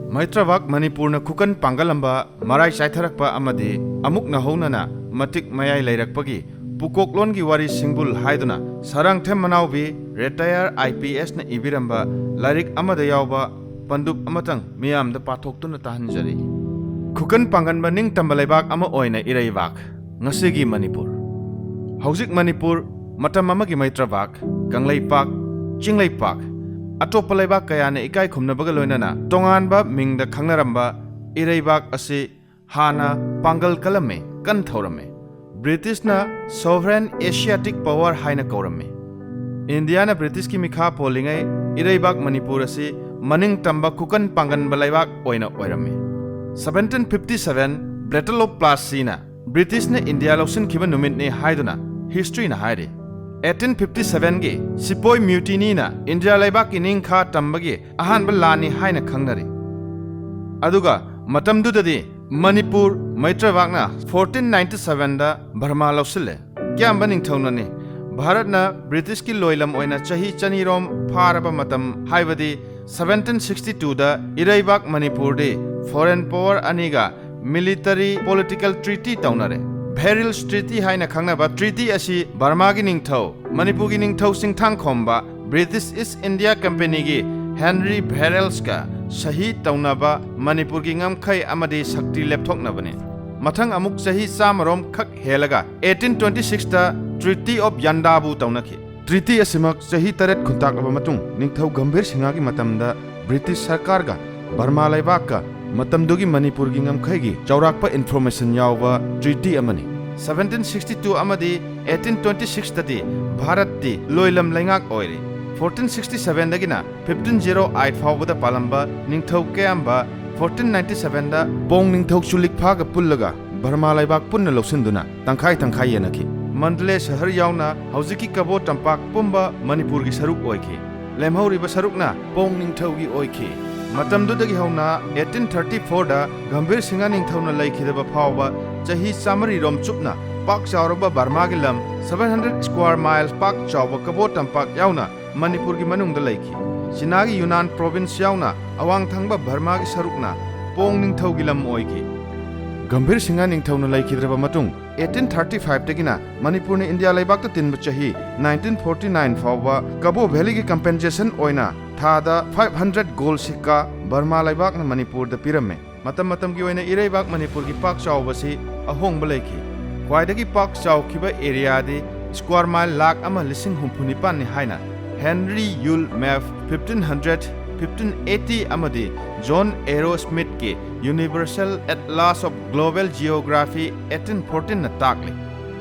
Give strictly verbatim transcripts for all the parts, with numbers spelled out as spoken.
ꯃꯩꯇ꯭ꯔꯕꯥꯛ ꯃꯅꯤꯄꯨꯔꯅ ꯈꯨꯀꯟ ꯄꯥꯡꯒꯜꯂꯝꯕ, ꯃꯔꯥꯏ ꯆꯥꯏꯊꯔꯛꯄ ꯑꯃꯗꯤ ꯑꯃꯨꯛ ꯅꯧꯍꯧꯅꯅ ꯃꯇꯤꯛ ꯃꯌꯥꯏ ꯂꯩꯔꯛꯄꯒꯤ ꯄꯨꯀꯣꯛꯂꯣꯟꯒꯤ ꯋꯥꯔꯤ ꯁꯤꯡꯕꯨꯜ ꯍꯥꯏꯗꯨꯅ ꯁꯥꯔꯥꯡꯊꯦꯝ ꯃꯅꯥꯎꯕꯤ, ꯔꯤꯇꯥꯌꯔ ꯑꯥꯏ ꯄꯤ ꯑꯦꯁꯅ ꯏꯕꯤꯔꯝꯕ ꯂꯥꯏꯔꯤꯛ ꯑꯃꯗ ꯌꯥꯎꯕ ꯄꯟꯗꯨꯞ ꯑꯃꯇꯪ ꯃꯤꯌꯥꯝꯗ ꯄꯥꯊꯣꯛꯇꯨꯅ ꯇꯥꯍꯟꯖꯔꯤ꯫ ꯈꯨꯀꯟ ꯄꯥꯡꯒꯟꯕ ꯅꯤꯡꯇꯝꯕ ꯂꯩꯕꯥꯛ ꯑꯃ ꯑꯣꯏꯅ ꯏꯔꯩꯕꯥꯛ, ꯉꯁꯤꯒꯤ ꯃꯅꯤꯄꯨꯔ꯫ ꯍꯧꯖꯤꯛ ꯃꯅꯤꯄꯨꯔ, ꯃꯇꯝ ꯑꯃꯒꯤ ꯃꯩꯇ꯭ꯔꯕꯥꯛ, ꯀꯪꯂꯩꯄꯥꯛ, ꯆꯤꯡꯂꯩꯄꯥꯛ, ꯑꯇꯣꯞꯄ ꯂꯩꯕꯥꯛ ꯀꯌꯥꯅ ꯏꯀꯥꯏ ꯈꯨꯝꯅꯕꯒ ꯂꯣꯏꯅꯅ ꯇꯣꯉꯥꯟꯕ ꯃꯤꯡꯗ ꯈꯪꯅꯔꯝꯕ ꯏꯔꯩꯕꯥꯛ ꯑꯁꯤ ꯍꯥꯟꯅ ꯄꯥꯡꯒꯜ ꯀꯜꯂꯝꯃꯤ, ꯀꯟ ꯊꯧꯔꯝꯃꯤ꯫ ꯕ꯭ꯔꯤꯇꯤꯁꯅ Sovereign Asiatic Power ꯍꯥꯏꯅ ꯀꯧꯔꯝꯃꯤ꯫ ꯏꯟꯗꯤꯌꯥꯅ ꯕ꯭ꯔꯤꯇꯤꯁꯀꯤ ꯃꯤꯈꯥ ꯄꯣꯜꯂꯤꯉꯩ ꯏꯔꯩꯕꯥꯛ ꯃꯅꯤꯄꯨꯔ ꯑꯁꯤ ꯃꯅꯤꯡ ꯇꯝꯕ ꯈꯨꯀꯟ ꯄꯥꯡꯒꯟꯕ ꯂꯩꯕꯥꯛ ꯑꯣꯏꯅ ꯑꯣꯏꯔꯝꯃꯤ꯫ Seventeen fifty seven Battle of Plasseyꯅ ꯕ꯭ꯔꯤꯇꯤꯁꯅ ꯏꯟꯗꯤꯌꯥ ꯂꯧꯁꯤꯟꯈꯤꯕ ꯅꯨꯃꯤꯠꯅꯤ ꯍꯥꯏꯗꯨꯅ ꯍꯤꯁꯇ꯭ꯔꯤꯅ ꯍꯥꯏꯔꯤ꯫ Eighteen fifty sevenꯒꯤ ꯁꯤꯄꯣꯏ ꯃ꯭ꯌꯨꯇꯤꯅꯤꯅ ꯏꯟꯗꯤꯌꯥ ꯂꯩꯕꯥꯛꯀꯤ ꯅꯤꯡꯈꯥ ꯇꯝꯕꯒꯤ ꯑꯍꯥꯟꯕ ꯂꯥꯟꯅꯤ ꯍꯥꯏꯅ ꯈꯪꯅꯔꯤ꯫ ꯑꯗꯨꯒ ꯃꯇꯝꯗꯨꯗꯗꯤ ꯃꯅꯤꯄꯨꯔ ꯃꯩꯇ꯭ꯔꯕꯥꯛꯅ fourteen ninety sevenꯗ ꯕꯔꯃꯥ ꯂꯧꯁꯤꯜꯂꯦ꯫ ꯀꯌꯥꯝꯕ ꯅꯤꯡꯊꯧꯅꯅꯤ꯫ ꯚꯥꯔꯠꯅ ꯕ꯭ꯔꯤꯇꯤꯁꯀꯤ ꯂꯣꯏꯂꯝ ꯑꯣꯏꯅ ꯆꯍꯤ ꯆꯅꯤꯔꯣꯝ ꯐꯥꯔꯕ ꯃꯇꯝ, ꯍꯥꯏꯕꯗꯤ seventeen sixty twoꯗ ꯏꯔꯩꯕꯥꯛ ꯃꯅꯤꯄꯨꯔꯗꯤ foreign power ꯑꯅꯤꯒ military political treaty ꯇꯧꯅꯔꯦ꯫ Verrill's Treaty ꯍꯥꯏꯅ ꯈꯪꯅꯕ treaty ꯑꯁꯤ ꯕꯔꯃꯥꯒꯤ ꯅꯤꯡꯊꯧ, ꯃꯅꯤꯄꯨꯔꯒꯤ ꯅꯤꯡꯊꯧ ꯆꯤꯡꯊꯥꯡꯈꯣꯝꯕ, British East India Companyꯒꯤ Henry Verrillꯁꯀ ꯁꯍꯤ ꯇꯧꯅꯕ ꯃꯅꯤꯄꯨꯔꯒꯤ ꯉꯝꯈꯩ ꯑꯃꯗꯤ ꯁꯛꯇꯤ ꯂꯦꯞꯊꯣꯛꯅꯕꯅꯤ꯫ ꯃꯊꯪ ꯑꯃꯨꯛ ꯆꯍꯤ ꯆꯥꯝꯃꯔꯣꯝ ꯈꯛ ꯍꯦꯜꯂꯒ eighteen twenty sixꯇ Treaty of Yandabo ꯇꯧꯅꯈꯤ꯫ Treaty ꯑꯁꯤꯃꯛ ꯆꯍꯤ ꯇꯔꯦꯠ ꯈꯨꯟꯇꯥꯛꯂꯕ ꯃꯇꯨꯡ ꯅꯤꯡꯊꯧ ꯒꯝꯚꯤꯔ ꯁꯤꯡꯍꯒꯤ ꯃꯇꯝꯗ ꯕ꯭ꯔꯤꯇꯤꯁ ꯁꯔꯀꯥꯔꯒ ꯕꯔꯃꯥ ꯂꯩꯕꯥꯛꯀ ꯃꯇꯝꯗꯨꯒꯤ ꯃꯅꯤꯄꯨꯔꯒꯤ ꯉꯝꯈꯩꯒꯤ ꯆꯥꯎꯔꯥꯛꯄ information ꯌꯥꯎꯕ treaty ꯑꯃꯅꯤ꯫ Seventeen sixty two ꯑꯃꯗꯤ eighteen twenty sixꯇꯗꯤ ꯚꯥꯔꯠꯇꯤ ꯂꯣꯏꯂꯝ ꯂꯩꯉꯥꯛ ꯑꯣꯏꯔꯤ꯫ Fourteen sixty sevenꯗꯒꯤꯅ fifteen zero eight ꯐꯥꯎꯕꯗ ꯄꯥꯜꯂꯝꯕ ꯅꯤꯡꯊꯧ ꯀꯌꯥꯝꯕ fourteen ninety sevenꯗ ꯄꯣꯡ ꯅꯤꯡꯊꯧ ꯆꯨꯂꯤꯛꯐꯥꯒ ꯄꯨꯜꯂꯒ ꯕꯔꯃꯥ ꯂꯩꯕꯥꯛ ꯄꯨꯟꯅ ꯂꯧꯁꯤꯟꯗꯨꯅ ꯇꯪꯈꯥꯏ ꯇꯪꯈꯥꯏ ꯌꯦꯟꯅꯈꯤ꯫ ꯃꯟꯗꯂꯦ ꯁꯍꯔ ꯌꯥꯎꯅ ꯍꯧꯖꯤꯛꯀꯤ ꯀꯕꯣ ꯇꯝꯄꯥꯛ ꯄꯨꯝꯕ ꯃꯅꯤꯄꯨꯔꯒꯤ ꯁꯔꯨꯛ ꯑꯣꯏꯈꯤ꯫ ꯂꯦꯝꯍꯧꯔꯤꯕ ꯁꯔꯨꯛꯅ ꯄꯣꯡ ꯅꯤꯡꯊꯧꯒꯤ ꯑꯣꯏꯈꯤ꯫ ꯃꯇꯝꯗꯨꯗꯒꯤ ꯍꯧꯅ eighteen thirty fourꯗ ꯒꯝꯚꯤꯔ ꯁꯤꯡꯍ ꯅꯤꯡꯊꯧꯅ ꯂꯩꯈꯤꯗꯕ ꯐꯥꯎꯕ ꯆꯍꯤ ꯆꯥꯃꯔꯤꯔꯣꯝ ꯆꯨꯞꯅ ꯄꯥꯛ ꯆꯥꯎꯔꯕ ꯕꯔꯃꯥꯒꯤ ꯂꯝ seven hundred square miles ꯄꯥꯛ ꯆꯥꯎꯕ ꯀꯕꯣ ꯇꯝꯄꯥꯛ ꯌꯥꯎꯅ ꯃꯅꯤꯄꯨꯔꯒꯤ ꯃꯅꯨꯡꯗ ꯂꯩꯈꯤ꯫ ꯆꯤꯅꯥꯒꯤ ꯌꯨꯅꯥꯟ ꯄ꯭ꯔꯣꯚꯤꯟꯁ ꯌꯥꯎꯅ ꯑꯋꯥꯡ ꯊꯪꯕ ꯕꯔꯃꯥꯒꯤ ꯁꯔꯨꯛꯅ ꯄꯣꯡ ꯅꯤꯡꯊꯧꯒꯤ ꯂꯝ ꯑꯣꯏꯈꯤ꯫ ꯒꯝꯚꯤꯔ ꯁꯤꯡꯍ ꯅꯤꯡꯊꯧꯅ ꯂꯩꯈꯤꯗ꯭ꯔꯕ ꯃꯇꯨꯡ, eighteen thirty five ꯗꯒꯤꯅ ꯃꯅꯤꯄꯨꯔꯅ ꯏꯟꯗꯤꯌꯥ ꯂꯩꯕꯥꯛꯇ ꯇꯤꯟꯕ ꯆꯍꯤ nineteen forty nine ꯐꯥꯎꯕ ꯀꯕꯣ ꯚꯦꯂꯤꯒꯤ ꯀꯝꯄꯦꯟꯁꯦꯁꯟ ꯑꯣꯏꯅ ꯊꯥꯗ five hundred ꯒꯣꯜ ꯁꯤꯛꯀꯥ ꯕꯔꯃꯥ ꯂꯩꯕꯥꯛꯅ ꯃꯅꯤꯄꯨꯔꯗ ꯄꯤꯔꯝꯃꯤ꯫ ꯃꯇꯝ ꯃꯇꯝꯒꯤ ꯑꯣꯏꯅ ꯏꯔꯩꯕꯥꯛ ꯃꯅꯤꯄꯨꯔꯒꯤ ꯄꯥꯛ ꯆꯥꯎꯕꯁꯤ ꯑꯍꯣꯡꯕ ꯂꯩꯈꯤ꯫ ꯈ꯭ꯋꯥꯏꯗꯒꯤ ꯄꯥꯛ ꯆꯥꯎꯈꯤꯕ ꯑꯦꯔꯤꯌꯥꯗꯤ ꯁ꯭ꯀ꯭ꯋꯥꯔ ꯃꯥꯏꯜ ꯂꯥꯈ ꯑꯃ ꯂꯤꯁꯤꯡ ꯍꯨꯝꯐꯨ ꯅꯤꯄꯥꯟꯅꯤ ꯍꯥꯏꯅ Henry Yule map fifteen hundred, fifteen eighty ꯑꯃꯗꯤ ꯖꯣꯟ ꯑꯦꯔꯣ ꯁ꯭ꯃꯤꯠꯀꯤ Universal Atlas of Global Geography eighteen fourteen ꯅ ꯇꯥꯛꯂꯤ꯫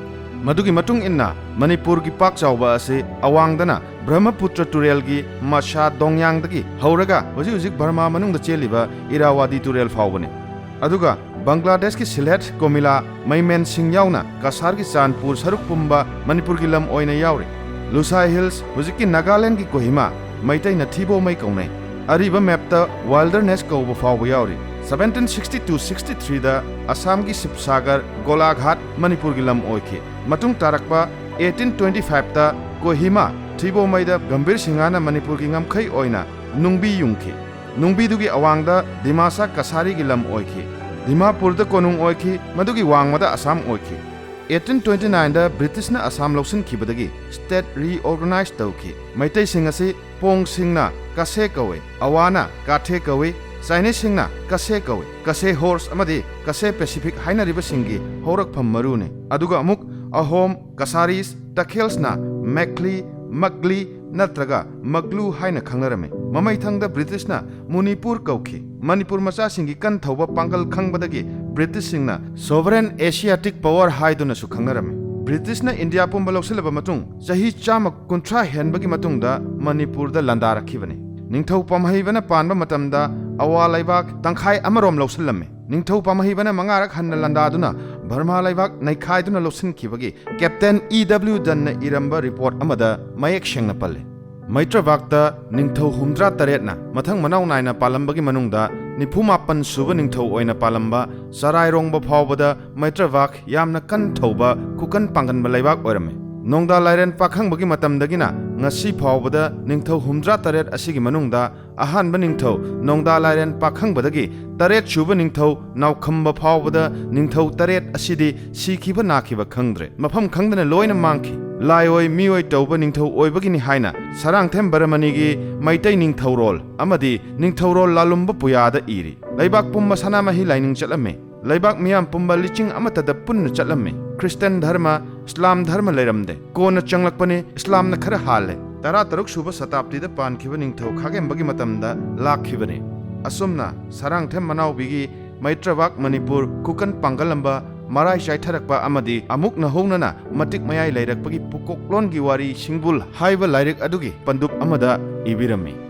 ꯃꯗꯨꯒꯤ ꯃꯇꯨꯡ ꯏꯟꯅ ꯃꯅꯤꯄꯨꯔꯒꯤ ꯄꯥꯛ ꯆꯥꯎꯕ ꯑꯁꯤ ꯑꯋꯥꯡꯗꯅ ꯕ꯭ꯔꯍꯃꯄꯨꯇ꯭ꯔ ꯇꯨꯔꯦꯜꯒꯤ ꯃꯁꯥ ꯗꯣꯡꯌꯥꯡꯗꯒꯤ ꯍꯧꯔꯒ ꯍꯧꯖꯤꯛ ꯍꯧꯖꯤꯛ ꯕꯔꯃꯥ ꯃꯅꯨꯡꯗ ꯆꯦꯜꯂꯤꯕ ꯏꯔꯥꯋꯥꯗꯤ ꯇꯨꯔꯦꯜ ꯐꯥꯎꯕꯅꯤ꯫ ꯑꯗꯨꯒ ꯕꯪꯒ꯭ꯂꯥꯗꯦꯁꯀꯤ ꯁꯤꯜꯍꯦꯠ, ꯀꯣꯃꯤꯂꯥ, ꯃꯩꯃꯦꯟꯁꯤꯡ ꯌꯥꯎꯅ ꯀꯁꯥꯔꯒꯤ ꯆꯥꯟꯄꯨꯔ ꯁꯔꯨꯛ ꯄꯨꯝꯕ ꯃꯅꯤꯄꯨꯔꯒꯤ ꯂꯝ ꯑꯣꯏꯅ ꯌꯥꯎꯔꯤ꯫ ꯂꯨꯁꯥꯏ ꯍꯤꯜꯁ, ꯍꯧꯖꯤꯛꯀꯤ ꯅꯥꯒꯥꯂꯦꯟꯗꯒꯤ ꯀꯣꯍꯤꯃꯥ, ꯃꯩꯇꯩꯅ ꯊꯤꯕꯣꯃꯩ ꯀꯧꯅꯩ꯫ ꯑꯔꯤꯕ ꯃꯦꯞꯇ ꯋꯥꯏꯜꯗꯔꯅꯦꯁ ꯀꯧꯕ ꯐꯥꯎꯕ ꯌꯥꯎꯔꯤ꯫ Seventeen sixty two sixty three ꯗ ꯑꯁꯥꯝꯒꯤ ꯁꯤꯕꯁꯥꯒꯔ, ꯒꯣꯂꯥꯘꯥꯠ ꯃꯅꯤꯄꯨꯔꯒꯤ ꯂꯝ ꯑꯣꯏꯈꯤ꯫ ꯃꯇꯨꯡ ꯇꯥꯔꯛꯄ eighteen twenty five ꯇ ꯀꯣꯍꯤꯃꯥ, ꯊꯤꯕꯣꯃꯩꯗ ꯒꯝꯚꯤꯔ ꯁꯤꯡꯍꯅ ꯃꯅꯤꯄꯨꯔꯒꯤ ꯉꯝꯈꯩ ꯑꯣꯏꯅ ꯅꯨꯡꯕꯤ ꯌꯨꯡꯈꯤ꯫ ꯅꯨꯡꯕꯤꯗꯨꯒꯤ ꯑꯋꯥꯡꯗ ꯗꯤꯃꯥꯁꯥ ꯀꯁꯥꯔꯤꯒꯤ ꯂꯝ ꯑꯣꯏꯈꯤ꯫ ꯗꯤꯃꯥꯄꯨꯔꯗ ꯀꯣꯅꯨꯡ ꯑꯣꯏꯈꯤ, ꯃꯗꯨꯒꯤ ꯋꯥꯡꯃꯗ ꯑꯁꯥꯝ ꯑꯣꯏꯈꯤ꯫ Eighteen twenty nine ꯗ ꯕ꯭ꯔꯤꯇꯤꯁꯅ ꯑꯁꯥꯝ ꯂꯧꯁꯤꯟꯈꯤꯕꯗꯒꯤ ꯁ꯭ꯇꯦꯠ ꯔꯤꯑꯣꯔꯒꯅꯥꯏꯖ ꯇꯧꯈꯤ꯫ ꯃꯩꯇꯩꯁꯤꯡ ꯑꯁꯤ ꯄꯣꯡꯁꯤꯡꯅ ꯀꯁꯦ ꯀꯧꯏ, ꯑꯋꯥꯅ ꯀꯥꯊꯦ ꯀꯧꯏ, ꯆꯥꯏꯅꯤꯁꯁꯤꯡꯅ ꯀꯁꯦ ꯀꯧꯏ꯫ ꯀꯁꯦ ꯍꯣꯔꯁ ꯑꯃꯗꯤ ꯀꯁꯦ ꯄꯦꯁꯤꯐꯤꯛ ꯍꯥꯏꯅꯔꯤꯕꯁꯤꯡꯒꯤ ꯍꯧꯔꯛꯐꯝ ꯃꯔꯨꯅꯤ꯫ ꯑꯗꯨꯒ ꯑꯃꯨꯛ ꯑꯍꯣꯝ, ꯀꯁꯥꯔꯤꯁ, ꯇꯈꯦꯜꯁꯅ ꯃꯦꯈ꯭ꯂꯤ, ꯃꯒ꯭ꯂꯤ ꯅꯠꯇ꯭ꯔꯒ ꯃꯒ꯭ꯂꯨ ꯍꯥꯏꯅ ꯈꯪꯅꯔꯝꯃꯤ꯫ ꯃꯃꯩꯊꯪꯗ ꯕ꯭ꯔꯤꯇꯤꯁꯅ ꯃꯨꯅꯤꯄꯨꯔ ꯀꯧꯈꯤ꯫ ꯃꯅꯤꯄꯨꯔ ꯃꯆꯥꯁꯤꯡꯒꯤ ꯀꯟ ꯊꯧꯕ ꯄꯥꯡꯒꯜ ꯈꯪꯕꯗꯒꯤ ꯕ꯭ꯔꯤꯇꯤꯁꯁꯤꯡꯅ ꯁꯣꯚꯔꯦꯟ ꯑꯦꯁꯤꯌꯥꯇꯤꯛ ꯄꯋꯔ ꯍꯥꯏꯗꯨꯅꯁꯨ ꯈꯪꯅꯔꯝꯃꯤ꯫ ꯕ꯭ꯔꯤꯇꯤꯁꯅ ꯏꯟꯗꯤꯌꯥ ꯄꯨꯝꯕ ꯂꯧꯁꯤꯜꯂꯕ ꯃꯇꯨꯡ ꯆꯍꯤ ꯆꯥꯝꯃ ꯀꯨꯟꯊ꯭ꯔꯥ ꯍꯦꯟꯕꯒꯤ ꯃꯇꯨꯡꯗ ꯃꯅꯤꯄꯨꯔꯗ ꯂꯥꯟꯗꯥꯔꯛꯈꯤꯕꯅꯤ꯫ ꯅꯤꯡꯊꯧ ꯄꯥꯝꯍꯩꯕꯅ ꯄꯥꯟꯕ ꯃꯇꯝꯗ ꯑꯋꯥ ꯂꯩꯕꯥꯛ ꯇꯪꯈꯥꯏ ꯑꯃꯔꯣꯝ ꯂꯧꯁꯤꯜꯂꯝꯃꯤ꯫ ꯅꯤꯡꯊꯧ ꯄꯥꯝꯍꯩꯕꯅ ꯃꯉꯥꯔꯛ ꯍꯟꯅ ꯂꯥꯟꯗꯥꯗꯨꯅ ꯕꯔꯃꯥ ꯂꯩꯕꯥꯛ ꯅꯩꯈꯥꯏꯗꯨꯅ ꯂꯧꯁꯤꯟꯈꯤꯕꯒꯤ ꯀꯦꯞꯇꯦꯟ ꯏ ꯗꯕ꯭ꯂꯤꯎ ꯗꯟꯅ ꯏꯔꯝꯕ ꯔꯤꯄꯣꯔꯠ ꯑꯃꯗ ꯃꯌꯦꯛ ꯁꯦꯡꯅ ꯄꯜꯂꯤ꯫ ꯃꯩꯇ꯭ꯔꯚꯥꯛꯇ ꯅꯤꯡꯊꯧ ꯍꯨꯝꯗ꯭ꯔꯥ ꯇꯔꯦꯠꯅ ꯃꯊꯪ ꯃꯅꯥꯎ ꯅꯥꯏꯅ ꯄꯥꯜꯂꯝꯕꯒꯤ ꯃꯅꯨꯡꯗ ꯅꯤꯐꯨ ꯃꯥꯄꯟ ꯁꯨꯕ ꯅꯤꯡꯊꯧ ꯑꯣꯏꯅ ꯄꯥꯜꯂꯝꯕ ꯆꯔꯥꯏꯔꯣꯡꯕ ꯐꯥꯎꯕꯗ ꯃꯩꯇ꯭ꯔꯚꯥꯛ ꯌꯥꯝꯅ ꯀꯟ ꯊꯧꯕ, ꯈꯨꯀꯟ ꯄꯥꯡꯒꯟꯕ ꯂꯩꯕꯥꯛ ꯑꯣꯏꯔꯝꯃꯤ꯫ ꯅꯣꯡꯗꯥ ꯂꯥꯏꯔꯦꯟ ꯄꯥꯈꯪꯕꯒꯤ ꯃꯇꯝꯗꯒꯤꯅ ꯉꯁꯤ ꯐꯥꯎꯕꯗ ꯅꯤꯡꯊꯧ ꯍꯨꯝꯗ꯭ꯔꯥ ꯇꯔꯦꯠ ꯑꯁꯤꯒꯤ ꯃꯅꯨꯡꯗ ꯑꯍꯥꯟꯕ ꯅꯤꯡꯊꯧ ꯅꯣꯡꯗꯥ ꯂꯥꯏꯔꯦꯟ ꯄꯥꯈꯪꯕꯗꯒꯤ ꯇꯔꯦꯠ ꯁꯨꯕ ꯅꯤꯡꯊꯧ ꯅꯥꯎꯈꯝꯕ ꯐꯥꯎꯕꯗ ꯅꯤꯡꯊꯧ ꯇꯔꯦꯠ ꯑꯁꯤꯗꯤ ꯁꯤꯈꯤꯕ ꯅꯥꯈꯤꯕ ꯈꯪꯗ꯭ꯔꯦ, ꯃꯐꯝ ꯈꯪꯗꯅ ꯂꯣꯏꯅ ꯃꯥꯡꯈꯤ꯫ ꯂꯥꯏꯑꯣꯏ ꯃꯤꯑꯣꯏ ꯇꯧꯕ ꯅꯤꯡꯊꯧ ꯑꯣꯏꯕꯒꯤꯅꯤ ꯍꯥꯏꯅ ꯁꯔꯥꯡꯊꯦꯝ ꯕꯔꯃꯅꯤꯒꯤ ꯃꯩꯇꯩ ꯅꯤꯡꯊꯧꯔꯣꯜ ꯑꯃꯗꯤ ꯅꯤꯡꯊꯧꯔꯣꯜ ꯂꯥꯂꯨꯝꯕ ꯄꯨꯌꯥꯗ ꯏꯔꯤ꯫ ꯂꯩꯕꯥꯛ ꯄꯨꯝꯕ ꯁꯅꯥꯃꯍꯤ ꯂꯥꯏꯅꯤꯡ ꯆꯠꯂꯝꯃꯤ꯫ ꯂꯩꯕꯥꯛ ꯃꯤꯌꯥꯝ ꯄꯨꯝꯕ ꯂꯤꯆꯤꯡ ꯑꯃꯠꯇꯗ ꯄꯨꯟꯅ ꯆꯠꯂꯝꯃꯤ꯫ ꯈ꯭ꯔꯤꯁꯇꯟ ꯙꯔꯃ, ꯏꯁꯂꯥꯝ ꯙꯔꯃ ꯂꯩꯔꯝꯗꯦ꯫ ꯀꯣꯟꯅ ꯆꯪꯂꯛꯄꯅꯤ, ꯏꯁꯂꯥꯝꯅ ꯈꯔ ꯍꯥꯜꯂꯦ꯫ ꯇꯔꯥ ꯇꯔꯨꯛ ꯁꯨꯕ ꯁꯇꯥꯕꯗꯤꯗ ꯄꯥꯟꯈꯤꯕ ꯅꯤꯡꯊꯧ ꯈꯥꯒꯦꯝꯕꯒꯤ ꯃꯇꯝꯗ ꯂꯥꯛꯈꯤꯕꯅꯤ꯫ ꯑꯁꯨꯝꯅ ꯁꯔꯥꯡꯊꯦꯝ ꯃꯅꯥꯎꯕꯤꯒꯤ ꯃꯩꯇ꯭ꯔꯕꯥꯛ ꯃꯅꯤꯄꯨꯔ ꯀꯨꯀꯟ ꯄꯥꯡꯒꯜꯂꯝꯕ ꯃꯔꯥꯏ ꯆꯥꯏꯊꯔꯛꯄ ꯑꯃꯗꯤ ꯑꯃꯨꯛ ꯅꯧꯍꯧꯅꯅ ꯃꯇꯤꯛ ꯃꯌꯥꯏ ꯂꯩꯔꯛꯄꯒꯤ ꯄꯨꯀꯣꯛꯂꯣꯟꯒꯤ ꯋꯥꯔꯤ ꯁꯤꯡꯕꯨꯜ ꯍꯥꯏꯕ ꯂꯥꯏꯔꯤꯛ ꯑꯗꯨꯒꯤ ꯄꯟꯗꯨꯞ ꯑꯃꯗ ꯏꯕꯤꯔꯝꯃꯤ꯫